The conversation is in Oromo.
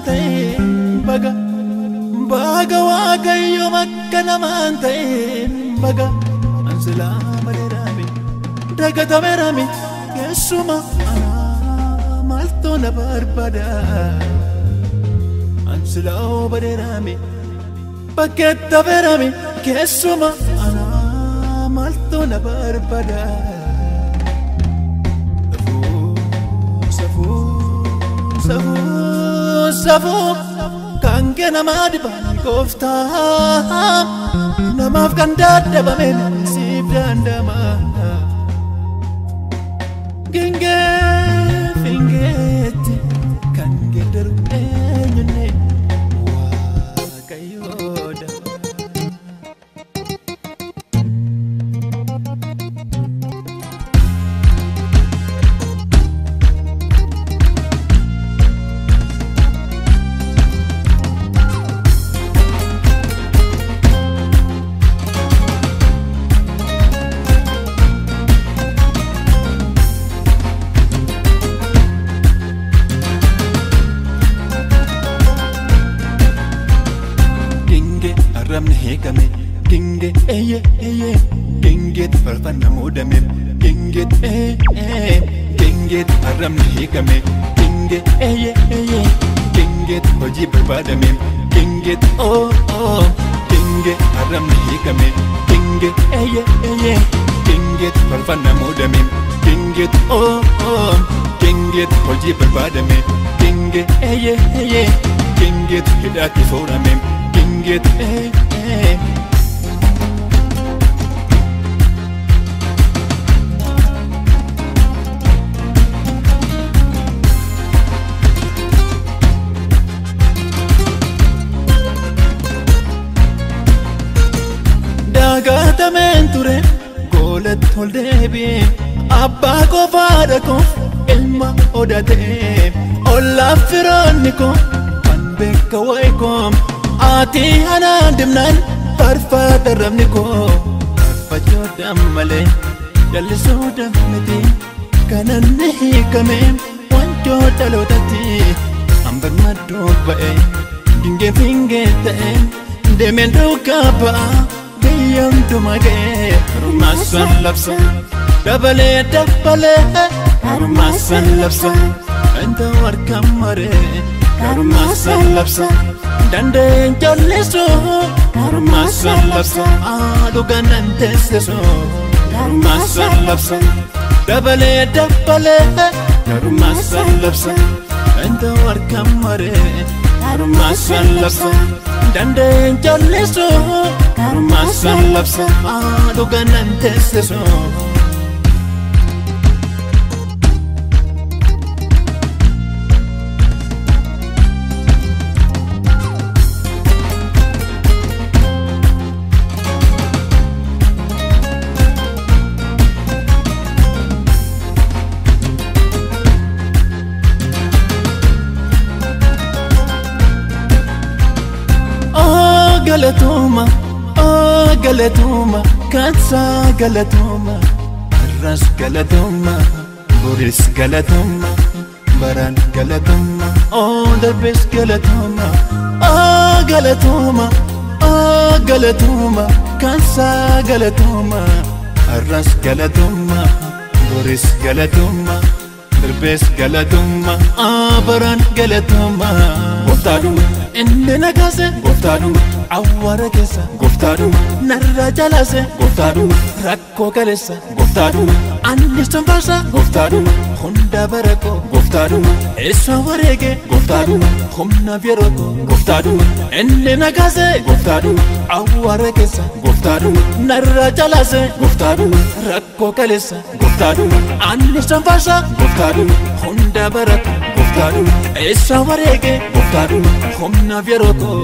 ta'een baga baga Waaqayyo akka namaan ta'een baga ansilaa badeerame dagatameerame keessuma anaa maaltu na barbaada ansilaa badeerame bakkeetta beerame keessuma anaa maaltu na barbaada. Safuu safuu kan namaa diban gooftaa namaaf kan dadhabame siif danda'ama. Gingee fingeetti kan geeddaru eenyunne Waaqayyoodha. Arrabni hiikame ginge eye eye gingeet farfanna muudame gingeet ee ee gingeet arrabni hiikame ginge eye eye gingeet hojii barbaadame gingeet oo oo ginge arrabni hiikame ginge eye eye gingeet farfanna muudame gingeet oo oo gingeet hojii barbaadame ginge eye eye gingeet hidhaatti foorame gingeet ee ee. Dagatameen ture goolatti ol deebi'ee abbaa koo faadha koo ilma odatee ollaaf firoonni koo kan beeka wayi koo ati anaan dibnaan farfaata rabni koo farfachuudhaan malee jallisuudhaan miti kanan ni hiikame wanjoo dhalootatti hambarmaddoo ba'e gingee fingee ta'e deemeen duukaa ba'a. Biyya hundumaa ga'ee Karumaasan labsa dabalee dabalee Karumaasan labsa wanta harkaan maree Karumaasan labsa dandeen jallisu Karumaasan labsa dhugaan nan teessisu Karumaasan labsa dabalee dabalee Karumaasan labsa wanta harkaan maree Karumaasan labsa dandeen jallisu Karumaasan labsa dhugaan nan teessisu. Galatuma, oh galatuma, katsa galatuma, arras galatuma, boris galatuma, baran galatuma, oh darbes galatuma, oh galatuma, oh galatuma, katsa galatuma, arras galatuma, boris galatuma, darbes galatuma, ah baran galatuma. Gooftaadhuma inni na kaase gooftaadhuma awwaara keessa gooftaadhuma narra jalaase gooftaadhuma rakkoo kaleessa gooftaadhuma anni sonfaasa gooftaadhuma hunda bara koo gooftaadhuma eessa wareege gooftaadhuma humnaaf yeroo koo gooftaadhuma inni na kaase gooftaadhuma awwaara keessa gooftaadhuma narra jalaase gooftaadhuma rakkoo kaleessa gooftaadhuma anni sonfaasa gooftaadhuma hunda bara koo gooftaadhuma eessa wareege gooftaadhuma humnaaf yeroo koo.